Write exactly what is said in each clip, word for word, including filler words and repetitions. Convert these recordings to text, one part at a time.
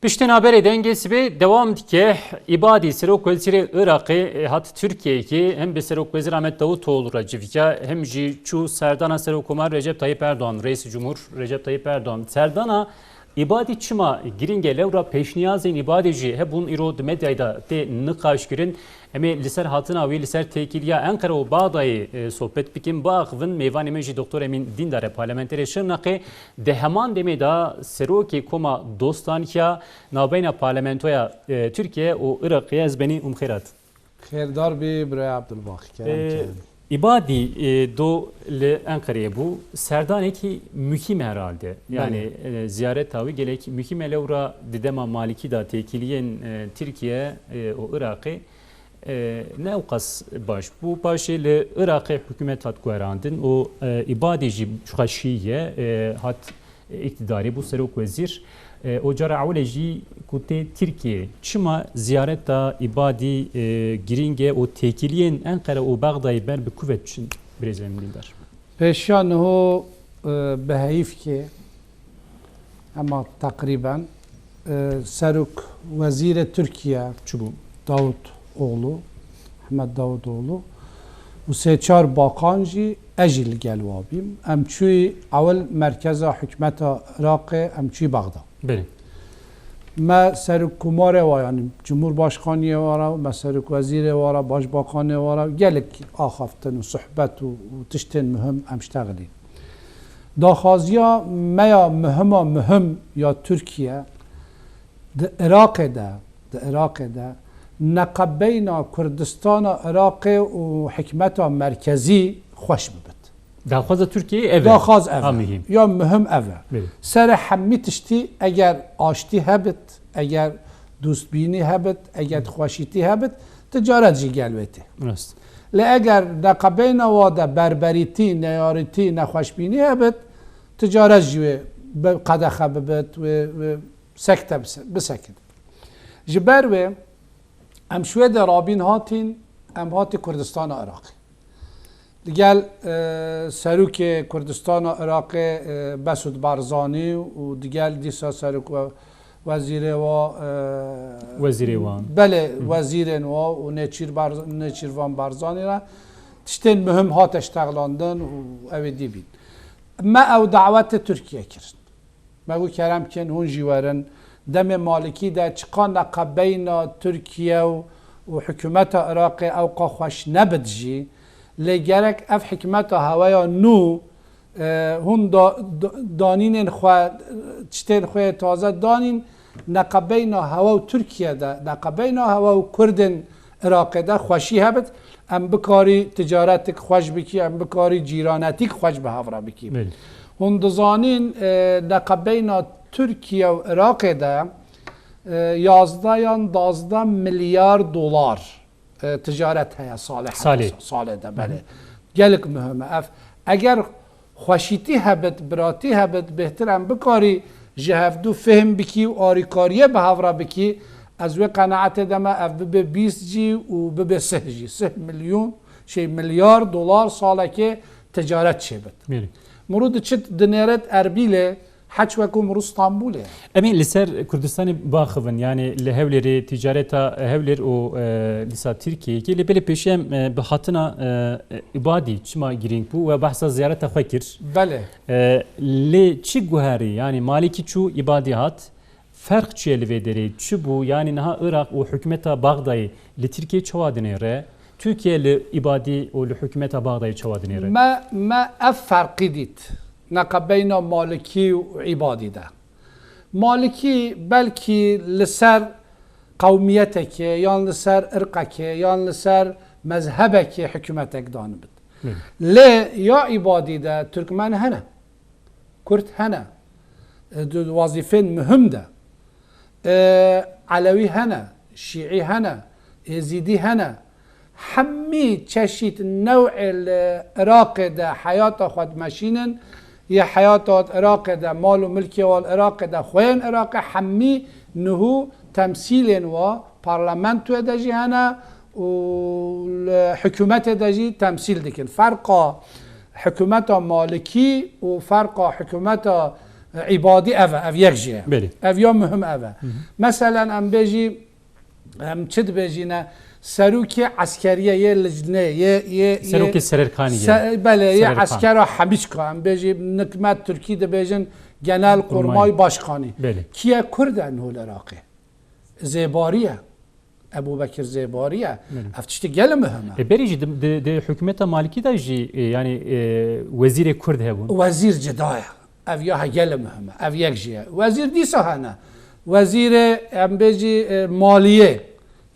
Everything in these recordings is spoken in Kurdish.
Piştî haberê Dengê Sibê dewam dike. Îbadî, Serokwezîrê Iraqê, e, hat Tirkiyeyê, hem bi Serokwezîr Ahmet Davutoğlu re civiya, hem jî çû serdana Serokkomar Recep Tayyip Erdoğan, Reis Cumhur Recep Tayyip Erdoğan. Serdana Îbadî çima girîng e? Lewra pêşniyazên Îbadî jî hebûn, îro di medyayê de tê niqaşkirin. Em ê li ser hatina wî li ser têkiliya Enqere û Baxdayê, e, sohbet bikin. Biaxivin, mêvanê me jî Doktor Emîn Dîndar e, parlamenterê Şirnexê. Di heman demê de serokê Koma Dostaniya navbeyna parlamentoya, e, Tirkiye û Iraqê, ez benî Umxêrat. Xêrdar bî birayê Abdulbaq. Kerem Ee, kerem. Îbadî, e, do li Enqereyê bû. Serdanekî muhîm herhalde. Yani, Belê. E, ziyareta wî gelek muhîm e. Lewra di dema Malikî de têkiliyên, e, Tirkiye, e, û Iraqê, e, ne ewqas baş bû. Paşê li Iraqê hikûmet hat guherandin û, e, Îbadî jî çiqa şî ye, e, hat îktidarê, bû serokwezîr. E, û cara ewilê jî ku tê Tirkiyeyê. Çima ziyareta Îbadî, e, girîng e û têkiliyên Enqere û Bexdayê ber bi ku ve diçin, birêz Emîn Dîndar? Pêşiya niho, e, bi heyîfkê, hema teqrîben, e, serok wezîrê Tirkiye Çi bû? Davutoğlu, Ahmet Davutoğlu û sê çar bakan jî, ez jî li gel wa bîm. Em çûyî ewil merkeza hikûmeta Iraqê, em çûyî Bexda. Belê. Me serokkomarê wa, yanî cumhurbaşkaniyê wa re, me serokwezîrê wa re, başbakanê wa re gelek axaftin û sohbet û, û tiştên muhim em ştexilîn. Daxwaziya me ya muhima muhim ya Tirkiye di Iraqê de, di Iraqê de neqebeyna Kurdistana Iraqê û hikûmeta merkezî xweş bibit. Daxwaza Tirkiyeyê ev e. Daxwaz ev e. Ha, muhîm. Ya muhim ev e. Belê. Serê hemî tiştî, eger aştî hebit, eger dostbînî hebit, eger xweşîtî hebit, ticaret jî gel wê tê. Rast. Lê eger neqebeyna wa de berberîtî, neyarîtî, nexweşbînî hebit, ticaret jî wê bi qedexe bibit, wê, wê sekte bise-, bisekit. Ji ber wê em ji wê de rabîn hatîn, em hatî Kurdistana Iraqê. Digel, e, serokê Kurdistana Iraqê, e, Mesûd Barzanî û digel dîsa serok we-, wezîrê wa, e, Wezîrê wan. Belê, Hı hı. Wezîrên wa û Nêçîr Barz-, Nêçîrvan Barzanî re tiştên muhim hate ştexlandin û ew ê dî bîn. Me ew dawetê Tirkiye kirin. Me got, kerem kin, hûn jî werin. Demê Malikî de çiqa neqebeyna Tirkiye û, û hikûmeta Iraqê ewqa xweş nebit jî, lê gerek ev hikûmeta heweya nû, e, hûn da-, da-, danînên xwe, tiştên xwe yê taze danîn, neqebeyna hewe û Tirkiye de, neqebeyna hewe û Kurdên Iraqê de xweşî hebit, em bikarî ticaretik xweş bikî, em bikarî cîranetîk xweş bi hev re bikî. Belê. Hûn dizanîn, e, neqebeyna Tirkiye û Iraqê de, e, yazdeh yan dazdeh milyar dolar, e, ticaret heye salê. Salê. Salê de, Hı hı. Belê. Gelek muhim e ev. Eger xweşîtî hebit, biratî hebit, bêhtir em bikarî ji hevdû fêhm bikî û arîkariyê bi hev re bikî, ez wê qenaetê de me ev bibe bîst jî û bibe sih jî. Sih milyon, şey, milyar dolar salekê ticaret çêbit. Belê. Mirû diçit dinêret Erbîlê, heç wekû mirû Stenbolê. Em ê li ser Kurdistanê biaxivin, yani li Hewlêrê, ticareta Hewlêr û, e, dîsa Tirkiyeyê, lê belê pêşî em, e, bi hatina, e, Îbadî çima girîng bû we behsa ziyareta xwe kir. Belê. E, lê çi guherî, yani Malikî çû, Îbadî hat, ferq çi ye li vê derê? Çi bû? Yani niha Iraq û hikûmeta Baxdayê li Tirkiyeyê çawa dinêre? Tirkiye li Îbadî û li hikûmeta Baxdayê çawa dinêre? Me, me ev ferqî dît neqebeyna Malikî û Îbadî de. Malikî belkî li ser qewmiyetekê yan li ser irqekê yan li ser mezhebekê hikûmetek danibit. Hı. Lê ya Îbadî de Tirkmen hene, Kurd hene, e, di wazîfên muhim de, e, Elewî hene, Şîî hene, Êzîdî hene, hemî çeşît new'ê li Iraqê de heyata xwe dimeşînin, yê heyata Iraqê de, mal û milkê wan Iraqê de, xweyên Iraqê hemî niho temsîlên wa parlamentoyê de jî hene û li hikûmetê de jî temsîl dikin. Ferqa hikûmeta Malikî û ferqa hikûmeta E, îbadî ev e, ev yek jî ye. Belê. Ev ya muhim ev e. Hı hı. Meselen, em bêjî, em çi dibêjîne? Serokê eskeriye yê licnê, yê, yê, yê Serokê Sererkanî ye. Se-, belê, yê Sererkan. Eskera hemîçka, em bêjî, nikmet Tirkî dibêjin Genelkurmay Başkanî. Belê. Kiye Kurd e niho li Iraqê? Zêbarî ye. Ebûbekir Zêbarî ye. Belê. Ev tiştê gelê muhim e. E, berî jî di, di, di hikûmeta Malikî de jî, e, yanî, e, wezîrê Kurd hebûn. Wezîr cida ye. Ev ya he gelê muhim e. Ev yek jî ye. Wezîr dîsa hene. Wezîrê, em bêjî, e, maliyê,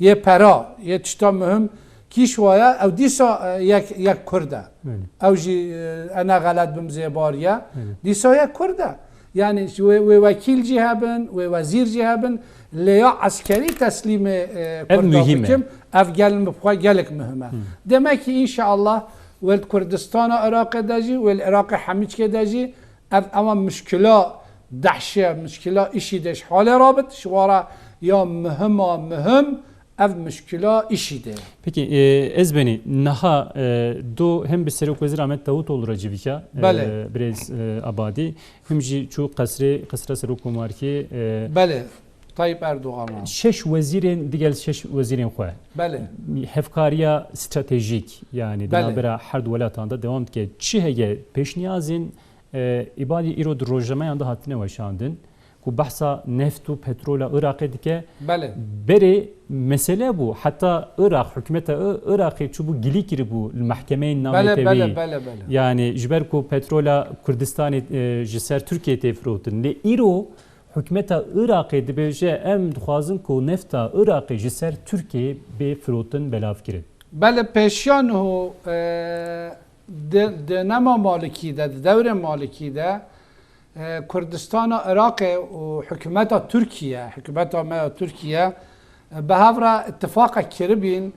yê pera, yê tişta muhim kîş wa ye, ew dîsa, e, yek, yek Kurd e. Belê. Ew jî, e, ene xelet bim Zêbarî ye. Belê. Dîsa yek Kurd e. Yanî wê, wê wekîl jî hebin, wê wezîr jî hebin, lê ya eskerî teslîmê, e, Kurda bikim, ev gel-, bi xwe gelek muhim e. Hı. Demek ki înşeallah wê li Kurdistana Iraqê de jî, wê li Iraqê hemîçkê de jî ev, ewa mişkila DAIŞê, mişkila IŞÎDê ji halê rabit, ji wara ya muhima muhim ev mişkila IŞÎDê. Peki, e, ez benî niha, e, do hem bi Serokwezîr Ahmet Davutoğlu re civîka, e, Belê. Birêz, e, Abadî, hem jî çû qesrê, qesra Serokkomarkê, e, Belê, Tayyip Erdoğan. Şeş wezîrên, digel şeş wezîrên xwe. Belê. Hevkariya stratejîk, yanî di Belê. Navbera her du welatan de dewam dike. Çi heye pêşniyazên, e, îbalî îro di rojnameyan de hatine weşandin, ku behsa neft û petrola Iraqê dike. Belê. Berê mesele bû, heta Iraq, hikûmeta I-, Iraqê çûbû gilî kiribû li mehkemeyên Belê, navnetewî. Belê, belê, belê. Yanî ji ber ku petrola Kurdistanê, e, ji ser Tirkiyê tê firotin. Lê îro hikûmeta Iraqê dibêje, em dixwazin ku nefta Iraqê ji ser Tirkiyê bê firotin, belav kirin. Belê, pêşiya niho, e, di, di nema Malikî de, di dewrê Malikî de, e, Kurdistana Iraqê û hikûmeta Tirkiye, hikûmeta me ya Tirkiye, e, bi hev re îtifaqek kiribîn,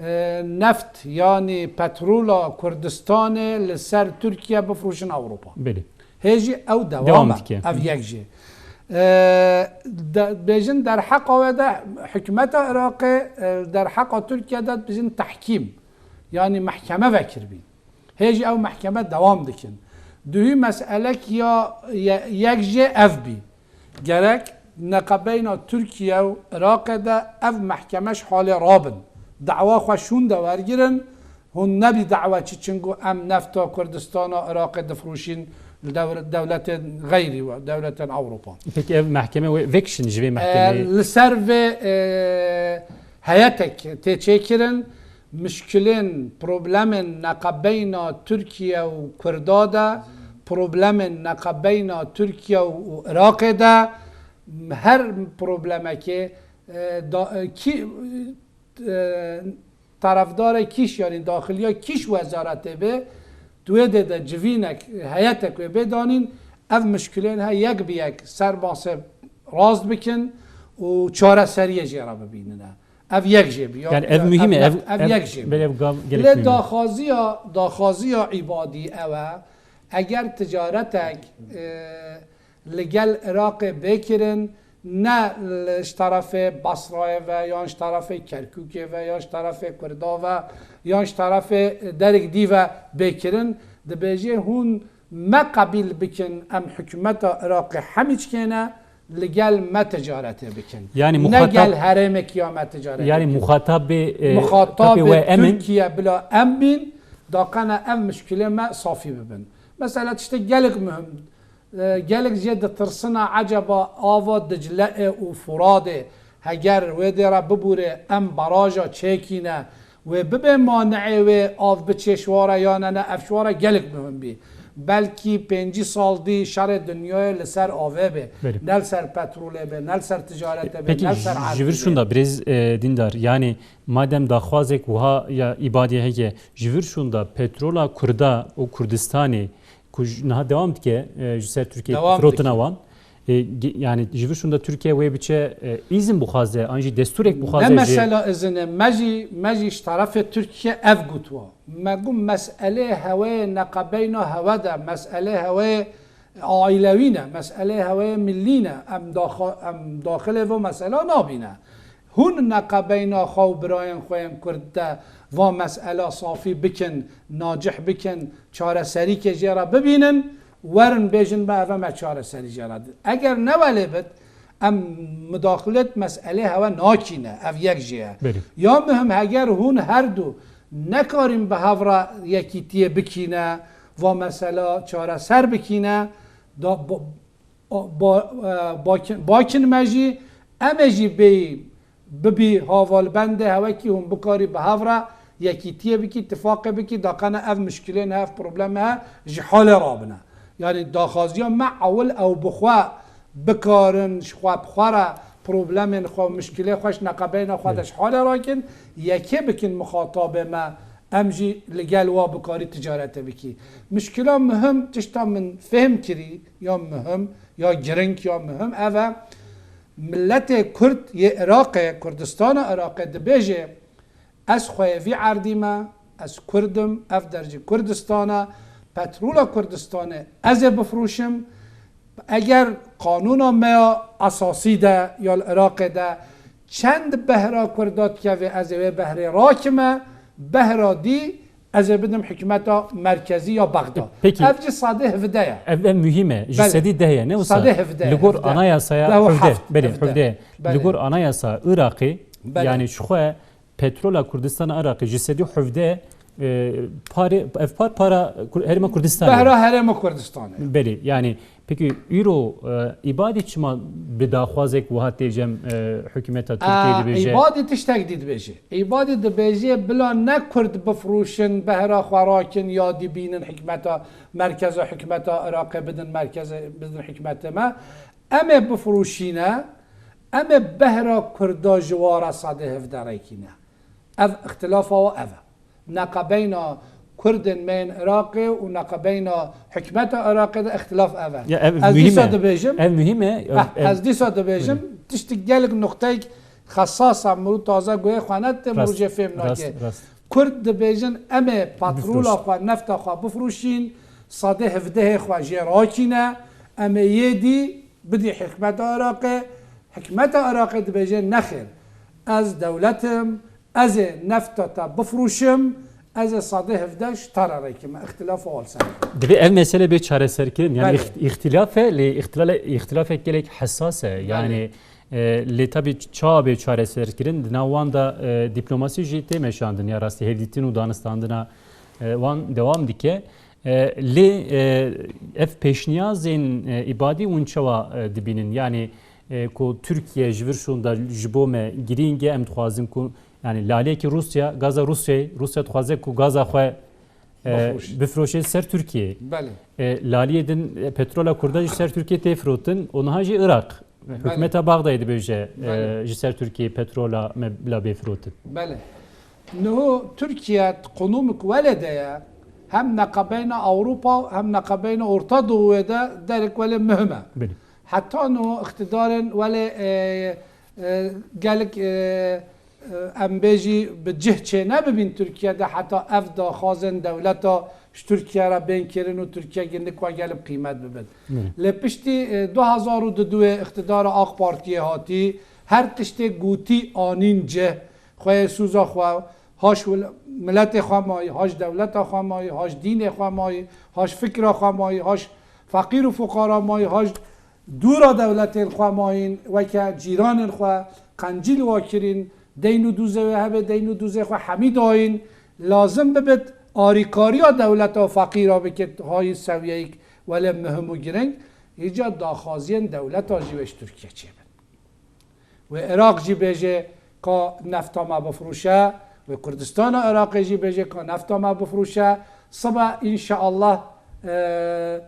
e, neft, yanî petrola Kurdistanê li ser Tirkiye bifroşin Ewropa. Belê. Hê jî ew dewam Dewam e, dike. Ev yek jî. E, de, bêjin derheqa wê de hikûmeta Iraqê, e, derheqa Tirkiye de bêjin tehkîm, yanî mehkeme vekiribîn. Hê jî ew mehkeme dewam dikin. Duhî meselek ya ye-, yek jê ev bî. Gerek neqebeyna Tirkiye û Iraqê de ev mehkeme ji halê rabin. Dawa xwe şûnde wergirin, hûn nebî dawa çi çin ku em nefta Kurdistana Iraqê difroşîn li dew-, dewletên xeyrî we, dewletên Ewropa. Peki ev mehkeme wê vekişin ji vê E, mehkemeyê? Li ser vê, e, heyetek tê çêkirin. Mişkilên, problemên neqebeyna Tirkiye û Kurda de, problemên neqebeyna Tirkiye û, û Iraqê de, her problemekê, e, da, e, kî, e, tarafdarê kîş, yanî daxiliya kîş wezaretê be, di wê dê de civînek, heyetek wê bê danîn, ev mişkilên he yek bi yek ser masê rast bikin û çareseriyê jê re bibînine. Ev yek jê bi. Ya, Yani ev ya, mühim e, ev, ev, ev, ev yek jê bi. Belê ev gav gelek Lê mühim e. daxwaziya, daxwaziya îbadî ew e, eger ticaretek, e, li gel Iraqê bê kirin, ne li, ji tarafê Basrayê ve, yan ji tarafê Kerkûkê ve, yan ji tarafê Kurda ve, yan ji tarafê derek dî ve bê kirin, dibêjê hûn me qebîl bikin, em hikûmeta Iraqê hemîçkê ne, li gel me ticaretê bikin. Yani Ne muhatab gel herêmekî ya me ticaretê Yani bikin. muhatab bê, e, Muhatabê tapê we em in? Tirkiye bila em bîn, daqene ev mişkilê me safî bibin. Mesela tiştek gelek muhim, e, gelek jê ditirsina eceba ava Dicle û Furadê, heger wê dê re bibûrê em baraja çêkîne, wê bibe mani'ê wê av biçê şwara yan ne, ev şwara gelek muhim bî. Belkî pêncî sal dî şerê dinyayê li ser avê bê. Belê. Ne li ser petrolê bê, ne li ser ticaretê bê, Peki ne li ser ji vir erdê bê. şûnda birêz, e, Dîndar, yani madem daxwazek wiha ya îbadê heye, ji vir şûnda petrola Kurda û Kurdistanê ku ji niha dewam dike, e, ji ser Tirkiyê Dewam firotina dike. wan, e, ge-, yani ji vir şûnda Tirkiye wê biçe, e, îzin bixwaze, an jî destûrek Ne bixwaze jê? mesela izin e, me jî, me jî ji tarafê Tirkiye ev gotwa. Me got meselê heweyê neqebeyna hewe de, meselê heweyê aîlewî ne, meselê heweyê millî ne. Em daxa-, em daxilê vê mesela nabîne. Hûn neqebeyna xwe û birayên xwe yên Kurd de va mesela safî bikin, nacih bikin, çareserîkê jê re bibînin, Werin bêjin me eve me çareserî jê re didin. Eger ne welê bit, em mudaxilet meselê hewe nakîne, ev yek jê ye. Belê. Ya muhim heger hûn her du nekarîn bi hev re yekîtiyê bikîne, va mesela çareser bikîne, da, ba, ba, e, bakin, bakin me jî, em ê jî bêyî bibî havalbendê hewe kî hûn bikarî bi hev re yekîtiyê bikî, tifaqê bikî, daqene ev muşkilên he, ev problemê he ji halê rabine. Yanî daxwaziya me ewil ew bi xwe bikarin, ji xwe bi xwe re problemên xwe û muşkilê xwe ji neqebeyna xwe de ji halê rakin, yekê bikin mixatabê me, em jî li gel wa bikarî ticaretê bikî. Muşkila muhim, tişta min fêhm kirî, ya muhim, ya giring, ya muhim, ev e, Miletê Kurd yê Iraqê, Kurdistana Iraqê dibêje, ez xweyê vî erdî me, ez Kurd im, ev der jî Kurdistan e, petrola Kurdistanê ez ê bifroşim. Eger qanûna me ya esasî de ya li Iraqê de çend behra Kurda dikeve, ez ê wê behrê rakime, behra dî ez ê bidim hikûmeta merkezî ya Bexda. Pekî. Ev jî sadê hevdeh ye. Ev, ev muhîm e. Ji Belê. sedî deh ye, ne wisa? Sadê hevdeh ye, Li gor hevdeh. Anayasaya Deh û hevdeh, heft, belê, hevdeh. hevdeh. Belê. Li gor anayasa Iraqê, Belê. yanî ji xwe petrola Kurdistana Iraqê ji sedî hevdeh, e, parê, ev par para Kur-, Herêma Kurdistanê. Behra Herêma Kurdistanê. Belê, yanî Peki îro, e, Îbadî çima bi daxwazek wiha tê cem, e, hikûmeta Tirkiyê A, dibêje? Îbadî tiştek dî dibêje. Îbadî dibêje bila ne Kurd bifroşin, behra xwe rakin ya dî bînin hikûmeta, merkeza hikûmeta Iraqê bidin, merkeze bidin hikûmetê me. Em ê bifroşîne, em ê behra Kurda ji wa re sedê hevdeh rêkîne. Ev îxtilafa wa ev e. Neqebeyna Kurdên me yên Iraqê û neqebeyna hikûmeta Iraqê de îxtilaf ev e. Ya, ev Ez muhîm dîsa e. dibêjim, Ev muhîm e. Heh, Ev ez dîsa dibêjim, Buyurun. tiştik gelek nuqteyek xesas e, mirû taze guhê xwe nedite, mirû Rast, jê fêm rast, nake. rast. Kurd dibêjin, em ê petrola Bifroşin. xwe, nefta xwe bifroşîn, sedê hevdehê xwe jê rakîne, em ê yê dî bidî hikûmeta Iraqê. Hikûmeta Iraqê dibêje, nexêr, ez dewlet im, ez ê nefta te bifroşim, ez ê sedê hevdeh ji te re rêkim. Îxtilaf wal ser. Divê ev mesele bê çareserkirin. Yani Belê. îxt-, îxtilaf e, lê îxtilale-, îxtilafek gelek hesas e. Belê. Yani, e, lê tabii çawa bê çareserkirin? Di nav wan de, e, diplomasî jî tê meşandin. Ya rastî hevdîtin û danistandina, e, wan dewam dike. E, lê, e, ev pêşniyazên, e, Îbadî hûn çawa, e, dibînin? Yani, e, ku Tirkiye ji vir şûnda ji bo me girîng e, em dixwazin ku, yani, laliyekî Rûsya, gaza Rûsyayê, Rûsya dixwaze ku gaza xwe, e, Bifroşe. bifroşe ser Tirkiye. Belê. E, laliyê din, e, petrola Kurda ji ser Tirkiye tê firotin û niha jî Iraq. Belê. Hikûmeta Baxdayê dibêje, e, Belê. ji ser Tirkiye petrola me bila bê firotin. Belê. Niho Tirkiye di qunûmik welê de ye, hem neqebeyna Ewropa, hem neqebeyna Orta Doğuê de derek welê muhim e. Belê. Heta niho îqtidarên welê, e, e, gelek, e, e, em bêjî bi cih çênebibîn Tirkiye de, heta ev daxwazên dewleta ji Tirkiye re bên kirin û Tirkiye gindik we gelek qîmet bibin. Belê. Lê piştî, e, du hezar û duduê îqtidara AK Partiyê hatî, her tiştê gotî anîn cih, xweyê sûza xwe, haş wil-, miletê xwe mayî, haş dewleta xwe mayî, haş dînê xwe mayî, haş fikra xwe mayî, haş feqîr û fuqara mayî, haş dûra dewletên xwe mayîn, weke cîranên xwe qencî li wa kirîn, deyn û dûzê wê hebe, deyn û dûzê xwe hemî dayîn, lazim bibit arîkariya dewleta feqîra bikit, hayî sewiyeyik welê muhim û giring, îca daxwaziyên dewleta jî wê ji Tirkiye çêbin. Wê Iraq jî bêje ka nefta me bifroşe, wê Kurdistana Iraqê jî bêje ka nefta me bifroşe. Sibe înşeallah, e,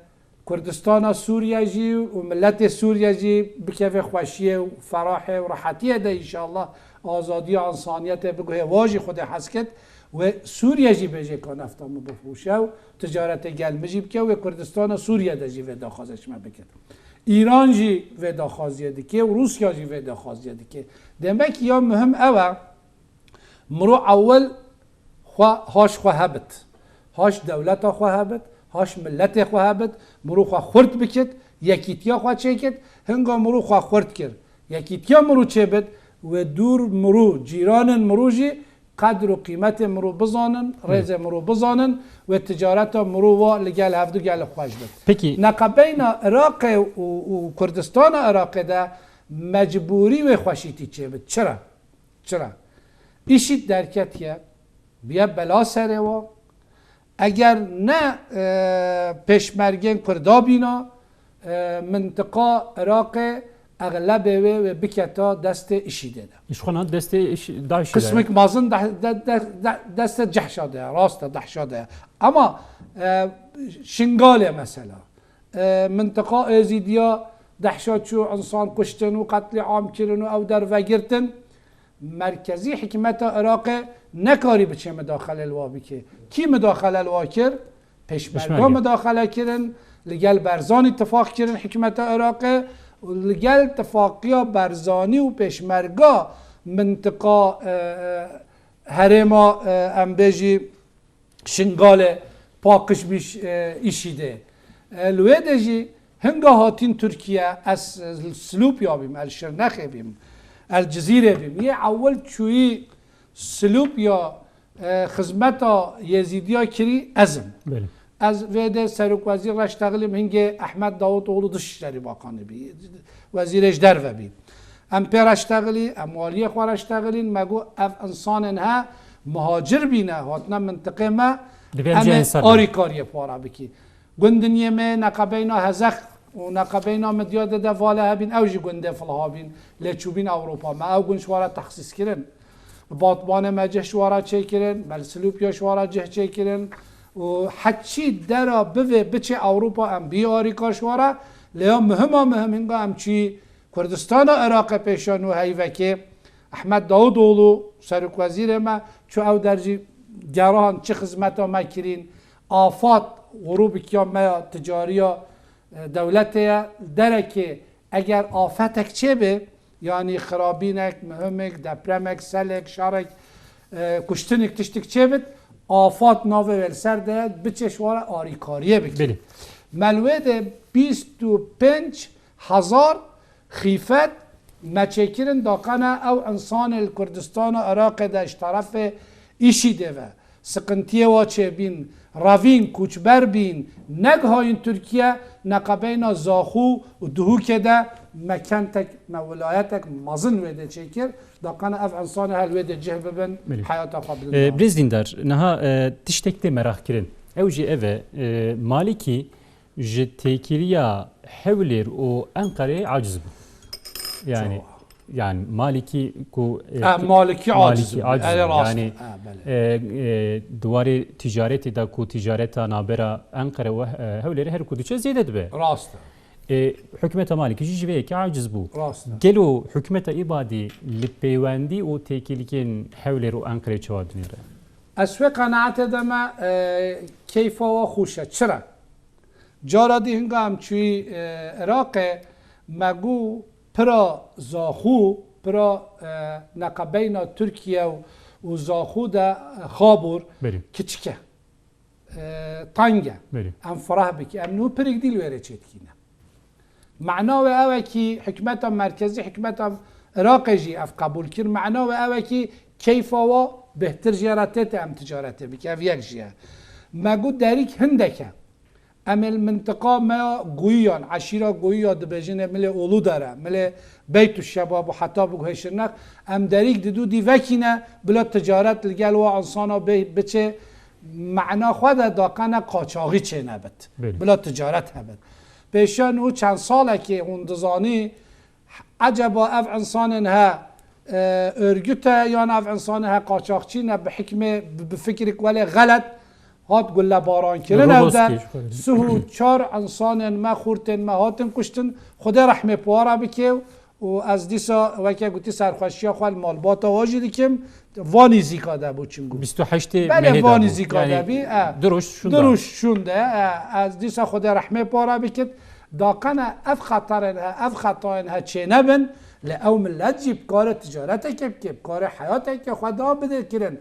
Kurdistana Sûriye jî û miletê Sûriye jî bikeve xweşiyê û ferahê û rehetiyê de înşeallah azadiya însaniyetê biguhe wa jî Xwedê hez kit. Wê Sûriye jî bêje ka nefta me bifroşe û ticaretê gel min jî bike, wê Kurdistana Sûriye de jî vê daxwazê ji me bikit. Îran jî vê daxwaziyê dike û Rûsya jî vê daxwaziyê dike. Demek ya muhim ew e, mirov ewil xwe haş xwe hebit. Haş dewleta xwe hebit, haş miletê xwe hebit, mirov xwe xurt bikit, yekîtiya xwe çêkit, hinga mirov xwe xurt kir. Yekîtiya mirov çêbit, wê dûr mirov, cîranên mirov jî Qedr û qîmetê mirov bizanin, rêzê mirov bizanin, wê ticareta mirov wa li gel hevdu gelek xweş bit. Pekî. Neqebeyna Iraqê û, û Kurdistana Iraqê de mecbûrî wê xweşîtî çêbit. Çira? Çira? Îşîd derketiye, biye bela serê wa. Eger ne, e, pêşmergên Kurda bîna, e, mintiqa Iraqê exlebê wê, wê biketa destê IŞÎDê de. Ji xwe na destê IŞ-, DAIŞê de. Qismik mezin de, de, de, de, destê CEHŞa de ye, rast e, DAIŞa de ye. Ama, e, Şingalê mesela, e, mintiqa Êzîdiya DAIŞa çû, insan kuştin û qetlîam kirin û ew derve girtin. Merkezî hikûmeta Iraqê nekarî biçê midaxele li wa bike. Kî midaxele li wa kir? Pêşmerga. Pêşmerge midaxele kirin, li gel Berzanî tifaq kirin hikûmeta Iraqê û li gel tifaqiya Berzanî û Pêşmerga mintiqa, e, e, herêma, e, em bêjî Şingalê paqij bî, e, IŞÎDê. E, li wê de jî hinga hatîn Tirkiye, ez, e, Silûpya bîm, el Şirnexê bîm, el Cizîrê bîm. Yê ewil çûyî Silûpya, e, xizmeta Yezîdiya kirî ez im. Belê. Ez vê de serokwezîr re ştexilîm, hingê Ehmed Davutoğlu Dışişleri Bakanı bî. Wezîrê ji derve bî. Em pê re ştexilî, em waliyê xwe re ştexilîn, me got ev insanên he muhacir bîne, hatine mintiqê me, Divê em em ê cihên ser bin. Arîkariyê para bikî. Gundiniyê me neqebeyna Hezex û neqebeyna Midyadê de vale hebîn, ew jî gundê Filha bîn, lê çûbîn Ewropa. Me ew gund ji wara texsîs kirin. Batmanê me cih ji wara çêkirin, me li Silûpya ji wara cih çêkirin. Û heçî dera bivê biçê Ewropa em bî arîkar ji wara. Lê ya muhima muhim hinga em çî Kurdistana Iraqê pêşa nû heyvekê Ehmed Davutoğlu serokwezîrê me çû ew der jî gerihan çi xizmeta me kirîn. Afat grûbikya me ya ticariya, e, dewletê ye. Derekê eger afetek çêbe, yanî xirabînek, muhimek, depremek, selek, şerek, e, kuştinik, tiştik çêbit, afat navê wê li ser de biçe ji wara arîkariyê bike. Belê. Me li wê de bîst û pênc hezar xîfet me çêkirin, daqene ew insanê li Kurdistana Iraqê de ji terefê IŞÎDê ve siqintiyê wa çêbîn, revîn, koçber bîn, negihayîn Tirkiye, neqebeyna Zaxû û Duhûkê de me kentek, me wilayetek mezin wê de çêkir, daqene ev insanê hel wê de cih bibin, Belê. Heyata xwe bidin E, devam. Birêz Dîndar, niha, e, tiştek tê meraq kirin. Ew jî ev e, e, Malikî ji têkiliya Hewlêr û Enqereyê aciz bû. Yani, Çawa? Yani Malikî ku, e, Ha, tu- Malikî Malikî aciz bû. Aciz Erê bû. Rast. Yani, Ha, belê. E, e, di warê ticaretê de ku ticareta navbera Enqere û, e, Hewlêrê her ku diçe zêde dibe. Rast e. E, hikûmeta Malikî jî ji vê yekê aciz bû. Rast e. Gelo hikûmeta Îbadî li peywendî û têkiliyên Hewlêr û Enqerê çawa dinêre? Ez wê qenaetê de me, e, keyfa we xweş e. Çira? Cara dî hinga em çûyî, e, Iraqê, me got pira Zaxû, pira, e, neqebeyna Tirkiye û, û Zaxû de, e, Xabûr Belê. Kiçik e. E, teng e. Belê. Em fireh bikî. Em nû pirik dî li wê rê çêdikîne. Mena wê ew e kî hikûmeta merkezî, hikûmeta Iraqê jî ev qebûl kir. Mena wê ew e kî keyfa wa bêhtir jê re tête em ticaretê bike. Ev yek jî ye. Me got derîk hindek e. Em ê li mintiqa me ya Goyiyan, eşîra Goyiya dibêjin ê milê Oludere, milê Beytuşşebab û heta biguhê Şirnex, em derîk di dû dî vekîne, bila ticaret li gel wa insana bê, biçe, mena xwe de daqene qaçaxî çênebit. Belê. Bila ticaret hebit. Pêşiya nû çend salekê hûn dizanî, Eceba ev insanên he, e, örgüt e yan ev insanê he qaçaxçî ne, bi hikmê, bi, bi fikrik welê xelet hat gullebarankirin ew der. Sih û çar insanên me, xurtên me hatin kuştin. Xwedê rehmê pê wa re bike û ez dîsa weke gotî serxweşiya xwe li malbata wa jî dikim. Van nîzîka de bû çingû. Bîst û heştê Belê mehê de van bû. Nîzîka Yani de bî, e. Du roj şûn de. Du roj şûn de, e. Ez dîsa Xwedê rehmê pê wa re bikit. Daqene ev xeterên he, ev xetayên he çênebin, lê ew millet jî bi kare ticareteke bike, bi kare heyateke xwe da bide kirin.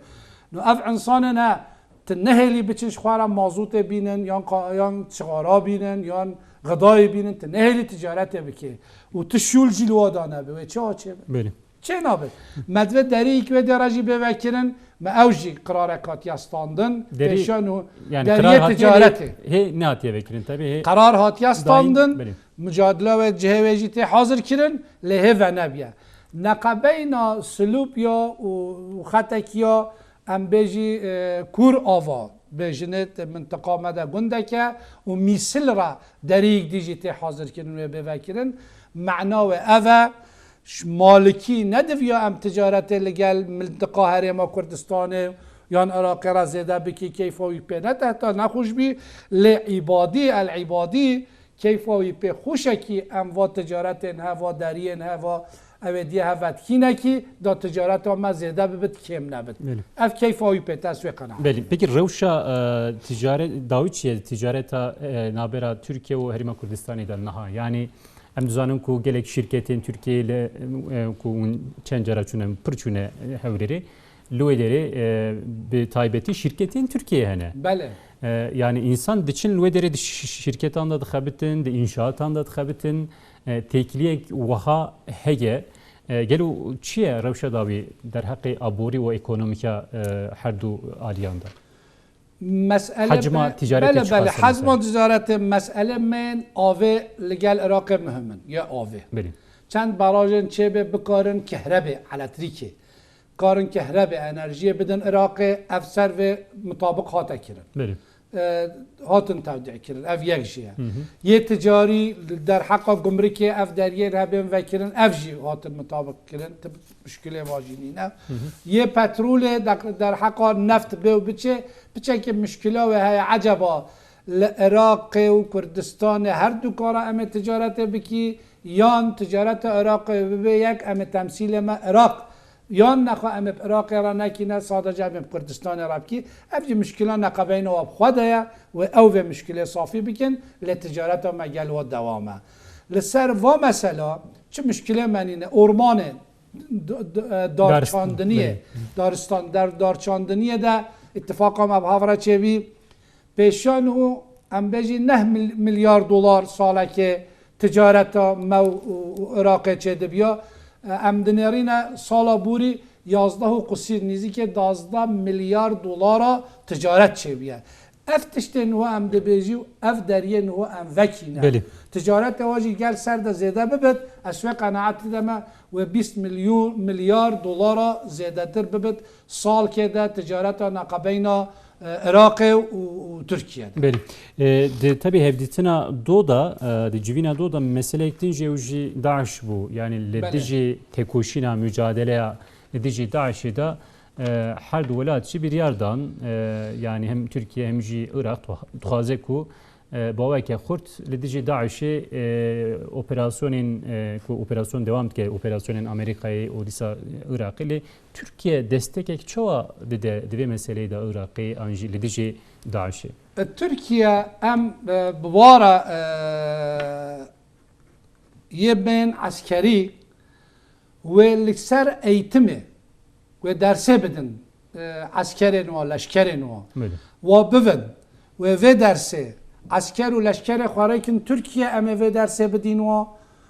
No ev insanên he, tu nehêlî biçin ji xwe re mazûtê bînin, yan qa-, yan çixara bînin, yan xidayê bînin, tu nehêlî ticaretê bike. Û tu şûl jî li wa da nebe, wê çawa çêbe? Belê. Çênabe. Me divê derî îk wê dê re jî bê vekirin, Me ew jî qirarek hatiye standin, Derî, pêşan û yani deriyê qerar hatiye ticaretê. Hê nehatiye vekirin tabii, hê Qerar hatiye dayîn, standin, belê. Mucadila wê cihê wê jî tê hazir kirin, lê hê venebiye. Neqebeyna Silûpya û, û Xetekiya, em bêjî, e, Kûr Ava, bêjinê di mintiqa me de gundek e û Mîsil re deriyek dî jî tê hazir kirin wê bê vekirin. Mena wê ev e, Ş-, Malikî nediviya em ticaretê li gel mintiqa Herêma Kurdistanê yan Iraqê re zêde bikî, keyfa wî pê ne tehta nexweş bî, lê Îbadî, El Îbadî, keyfa wî pê xweş e kî em va ticaretên heva, deriyên heva, ew ê diye hev vedikîne kî da ticareta me zêde bibit, kêm nebit. Belê. Ev keyfa wî pê te, ez wê qenaet. Belê. Peki rewşa, e, ticaret, dawî çi ye? Ticareta, e, navbera Tirkiye û Herêma Kurdistanê de niha. Yani, Em dizanin ku gelek şîrketên Tirkiyeyê li, e, ku hûn çend cara çûne, pir çûne, e, Hewlêrê, li wê derê, e, bi taybetî şîrketên Tirkiyeyê hene. Belê. E, yani însan diçin li wê derê di şî-, şîrketan de dixebitin, di înşaatan de dixebitin, e, têkiliyek wiha heye. E, gelo çi ye rewşa dawî derheqê aborî û ekonomîka, e, her du aliyan de? Mesele Hecma be-, ticaretê bele, çiqas bele, e hecma mesela? Ticaretê mesele bên avê li gel Iraqê muhim in, ya avê. Belê. Çend barajên çêbê bikarin kehrebê, elektrîkê, karin kehrebê, enerjiyê bidin Iraqê, ev ser vê mutabik hate kirin. Belê. E, hatin tewdî kirin, ev yek jî ye. Hı hı. Yê ticarî derheqa gumrikê ev deriyê re bên vekirin, ev jî hatin mutabik kirin. Muşkilê vajî nîne. Hı hı. Yê petrolê de-, derheqa neft bê û biçê, piçekî muşkila wê heye. Eceba li Iraqê û Kurdistanê her du kara em ê ticaretê bikî, yan ticareta Iraqê bibe yek, em ê temsîlê me Iraq, yan nexwe em ê bi Iraqê re nekîne, sadece em ê bi Kurdistanê re bikî. Ev jî muşkila neqebeyna we bi xwe de ye, wê ew vê muşkilê safî bikin, lê ticareta me gel we dewam e. Li ser va mesela çi muşkilê me nîne? Ormanê d-, d-, e, Darist-, darçandiniyê, belê. Daristan, dar-, darçandiniyê de îtifaqa me bi hev re çêbî. Pêşan û em bêjî neh mil-, milyar dolar salekê ticareta me û, û, û Iraqê çêdibiya. E, em dinêrîne sala borî yazdeh û qusîr, nîzîkê duwazdeh milyar dolara ticaret çêbûye. Ev tiştên wiha em dibêjî û ev deriyên wiha em vekî ne. Belê. Ticareta we jî gel ser de zêde bibit, ez wê qenaetî de me wê bîst milyon, milyar dolara zêdetir bibit salkê de ticareta neqebeyna, e, Iraqê û, û Tirkiye de. Belê. E, di, tabii hevdîtina do da, e, di civîna do da meseleyek din jî ew jî DAIŞ bû. Yani li Belê. dijî têkoşîna, mücadeleya li dijî DAIŞê de E, her du welat jî biryar dan, e, yani hem Tirkiye hem jî Iraq dixwa-, dixwaze ku, e, bi aweke xurt li dijî DAIŞê, e, operasyonên, e, ku operasyon dewam dike, operasyonên Amerîkayê û dîsa Iraqê, lê Tirkiye destekek çawa dide di vê meseleyê de Iraqê an jî li dijî DAIŞê? E, Tirkiye em, e, bi wara, e, yê bên eskerî wê li ser eğitimê, wê dersê bidin, e, eskerên wa, leşkerên wa. Belê. Wa bivin, wê vê dersê esker û leşkerê xwe rêkin Tirkiye, em ê vê dersê bidîn wa.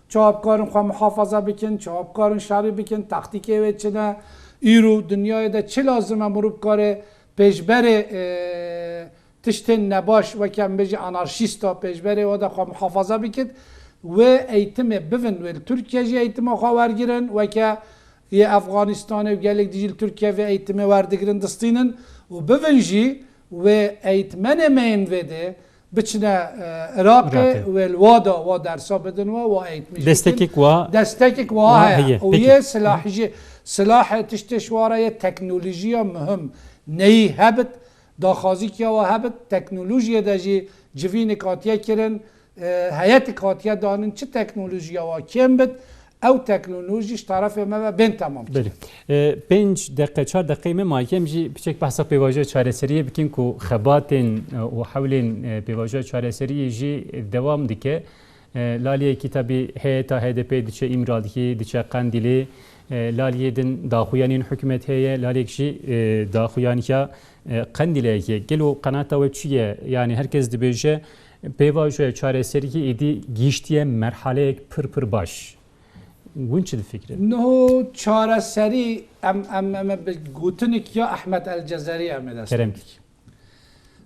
Çawa bikarin xwe muhafaza bikin, çawa bikarin şerî bikin, taktîkê wê çi ne? Îro dinyayê de çi lazim e mirov bikare pêşberê, e, tiştên nebaş, weke em bêjî anarşîsta pêşberê we de xwe muhafaza bikit, wê eğitimê bivin, wê li Tirkiye jî eğitima xwe wergirin, weke yê Efganistanê û gelek dijî li Tirkiye vê eğitimê werdigirin, distînin û bivin jî wê eğitmenê me yên vê dê biçine, e, Iraqê, Iraqê. Wê li wa da wa dersa bidin we, wa eğitmiş bikin. Destekek wa. Destekek wa wa heye. Heye. Û peki. Yê silah jî, silahê tiştê ji wa re yê teknolojiya muhim neyî hebit. Daxwazîkiya we hebit, teknolojiyê de jî civînek hatiye kirin, e, heyetek hatiye danin, çi teknolojiya we kêm bit, ew teknolojî ji terefê me ve bên temam kirin. Belê. E, pênc deqe, çar deqeyê me maye, em jî piçek behsa pêvajoya çareseriyê bikin ku xebatên, e, û hewlên, e, pêvajoya çareseriyê jî dewam dike. E, laliyekî tabî heyeta H D P diçe Îmraliyê, diçe Qendîlê, e, laliyê din daxuyaniyên hikûmet heye, laliyek jî, e, daxuyaniya, e, Qendîlê ye. Gelo qenaeta we çi ye? Yani her kes dibêje pêvajoya çareseriyê êdî gihîştiye merhaleyek pir pir baş. Hûn çi difikirin? Niho çareserî em, em, em bi gotinik ya Ehmed El Cezerî em ê dest Kerem pê bikî.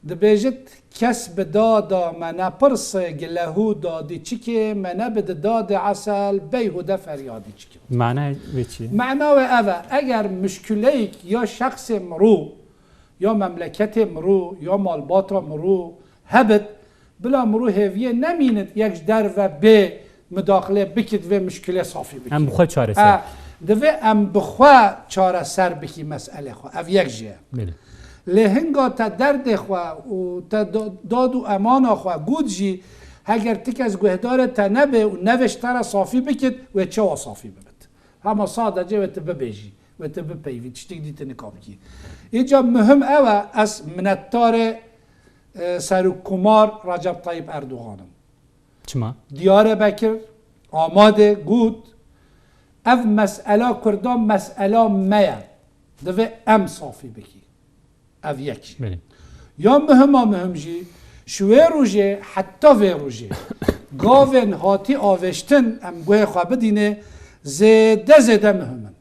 Dibêjit, kes bi dada me ne pirsê gilehû dadî çikê, me ne bi di dadê esel beyhûde feryadî çikê. Mana wê çi ye? Mana wê ev e, eger muşkileyek ya şexsê mirû, ya memleketê mirû, ya malbata mirû hebit, bila mirû hêviyê nemînit yek ji derve bê mudaxile bikit vê muşkilê safî bikî. Em bi xwe çareser. Ha, divê em bi xwe çareser bikî meselê xwe. Ev yek jî ye. Belê. Lê hinga te derdê xwe û te da-, dad û emana xwe got jî, heger ti kes guhdarê te nebe û nevê ji te re safî bikit, wê çawa safî bibit? Hema sadece wê tu bibêjî, wê tu bipeyvî, tiştek dî tu nika bikî. Îca muhim ew e, ez minetdarê, e, Serokkomar Recep Tayyip Erdogan im. Çima? Diyare vekir, amade, got, ev mesela Kurdan mesela me ye. Divê em safî bikî. Ev yek jî. Belê. Ya muhima muhim jî, ji wê rojê heta vê rojê gavên hatî avêştin, em guhê xwe bidînê, zêde zêde muhim in.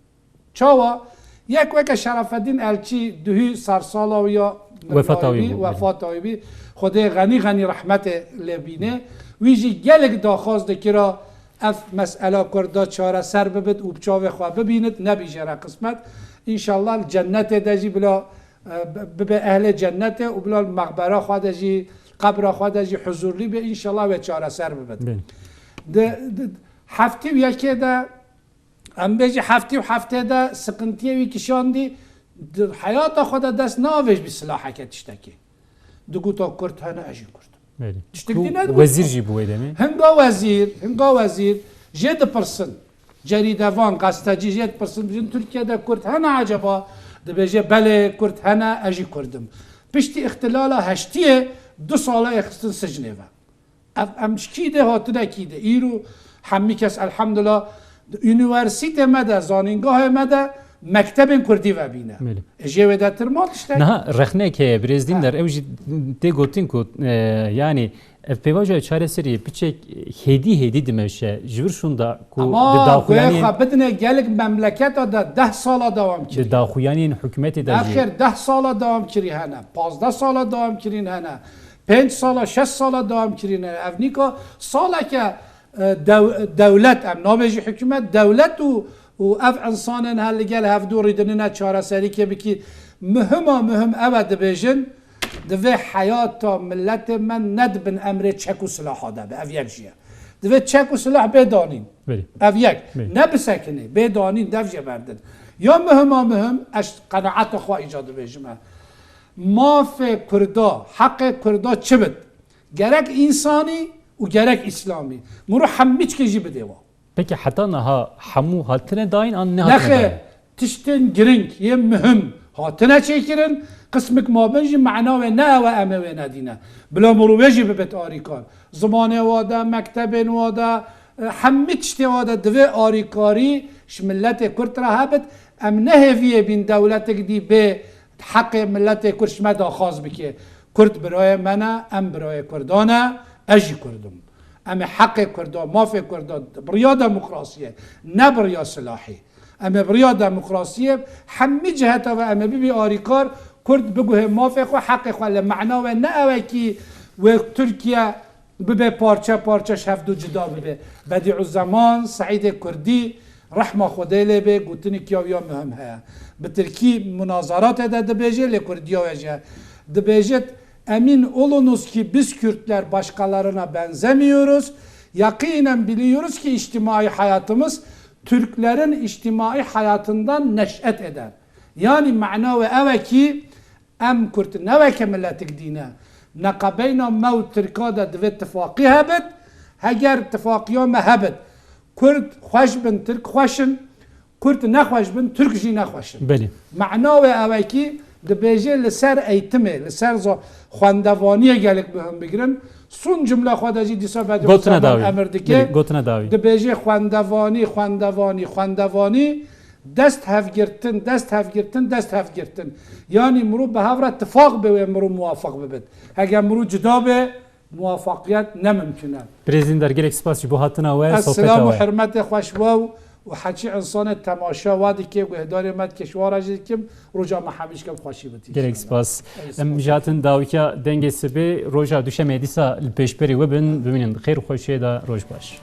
Çawa? Yek weke Şerafeddîn Elçî duhî sersala wî ya Wefata wî bî, bû, wefata wî bî. Xwedê xenî xenî rehmetê lê bîne. Wî jî gelek daxwaz dikira ev mesela Kurda çareser bibit û bi çavê xwe bibînit, nebî jê re qismet. Înşallah li cennetê de jî bila, e, bi-, bibe ehlê cennetê û bila li mexbera xwe de jî, qebra xwe de jî huzurlî be, înşallah wê çareser bibit. Belê. Di, di, heftê û yekê de Em bêjî heftê û heftê de siqintiyê wî kişandî, di heyata xwe de dest neavêj bî silaheke tiştekê. Digota Kurd hene, ez jî Kurd im. Belê. Tiştek Ku dî ne digot. Wezîr jî bû wê demê. Hinga wezîr, hinga wezîr jê dipirsin. Cerîdevan, gazetecî jê dipirsin, bijin Tirkiye de Kurd hene eceba? Dibêje belê Kurd hene, ez jî Kurd im. Piştî îxtilala heştiyê du sala ê xistin sicnê ve. Ev em ji kî de hatine kî de. Îro hemî kes elhamdulillah di unîversîtê me de, zanîngahê me de mektebên kurdî vebîne. Belê. E, jê wê de tir ma tiştek. Niha rexnek heye, birêz Dîndar, ew jî tê gotin ku, e, yanî ev pêvajoya çareseriyê piçek hêdî hêdî dimeşe. Ji vir şûnda ku Ama di daxuyaniyên xwe bidine gelek memleketa de deh sala dewam kiriye. Di daxuyaniyên hikûmetê de jî. Nexêr, deh sala dewam kirî hene, pazdeh sala dewam kirîn hene. Pênc sala, şeş sala dewam kirîne. Ev nîka saleke, e, dew-, dewlet, em nabêjî hikûmet, dewlet û, û ev însanên her li gel hevdû rîdinine çareserîkê bikî. Muhima muhim ev e dibêjin, divê heyata miletê me ne di bin emrê çek û silaha de be. Ev yek jî ye. Divê çek û silah bê danîn. Belê. Ev yek. Belê. Ne bisekinê, bê danîn, dev jê berdin. Ya muhima muhim, ez qenaeta xwe îca dibêjim e. Mafê Kurda, heqê Kurda çi bit? Gerek însanî û gerek îslamî. Miro hemî çikê jî bidê wa. Peki heta niha hemû hatine dayîn an nehatine Nexêr, dayîn? Tiştên giring yê muhim hatine çêkirin, qismik mabin jî mana wê ne ew e em ê wê nedîne. Bila mirov wê jî bibit arîkar. Zimanê wa de, mektebên wa de, e, hemî tiştê wa de divê arîkarî ji miletê Kurd re hebit. Em ne hêviyê bîn dewletek dî bê heqê miletê Kurd ji me daxwaz bike. Kurd birayê me ne, em birayê Kurdan e, ez jî Kurd im. Em ê heqê Kurda, mafê Kurda, bi riya demokrasiyê, ne bi riya silahî. Em ê bi riya demokrasiyê hemî ciheta ve em ê bibî arîkar, Kurd biguhe mafê xwe, heqê xwe. Li mana we ne ew e kî wê Tirkiye bibe parçe parçe, ji hevdû cida bibe. Bedîuzzeman Seîdê Kurdî, rehma Xwedê lê be, gotinik ya ya muhim heye. Bi tirkî munazaratê de dibêje, lê kurdiya we jî heye. Dibêjit, emin olunuz ki biz Kürtler başkalarına benzemiyoruz. Yakinen biliyoruz ki içtimai hayatımız Türklerin içtimai hayatından neş'et eder. Yani mana we ew e ki em Kurd ne weke miletik dî ne. Neqebeyna me û Tirka de divê tifaqî hebit. Heger tifaqiya me hebit, Kurd xweş bin, Tirk xweş in. Kurd nexweş bin, Tirk jî nexweş in. Belê. Mana wê ew e ki dibêje li ser eğitimê, li ser zo-, xwendevaniyê gelek muhim bigirin. Sun cumle xwe de jî dîsa Bedîuzzeman emir dike. Belê, gotina dawî. Dibêje xwendevanî, xwendevanî, xwendevanî, dest hevgirtin, dest hevgirtin, dest hevgirtin. Yanî mirov bi hev re tifaq be wê mirov muwafaq bibit. Hege mirov cida be, muwafaqiyet ne mimkun e. Birêz Dîndar, gelek spas ji bo hatina we, Ez sohbeta silam û we. Hurmetê xwe ji we û û heçî însanê temaşe wa dike, guhdarê me dike, ji wan re jî dikim, roja me hemî ji kem xweşî bitî. Gelek spas. Em ji hatin dawikiya Dengê Sibê roja duşemê dîsa li pêşberî we bin. Bimînin bi xêr û xweşiyê de, roj baş.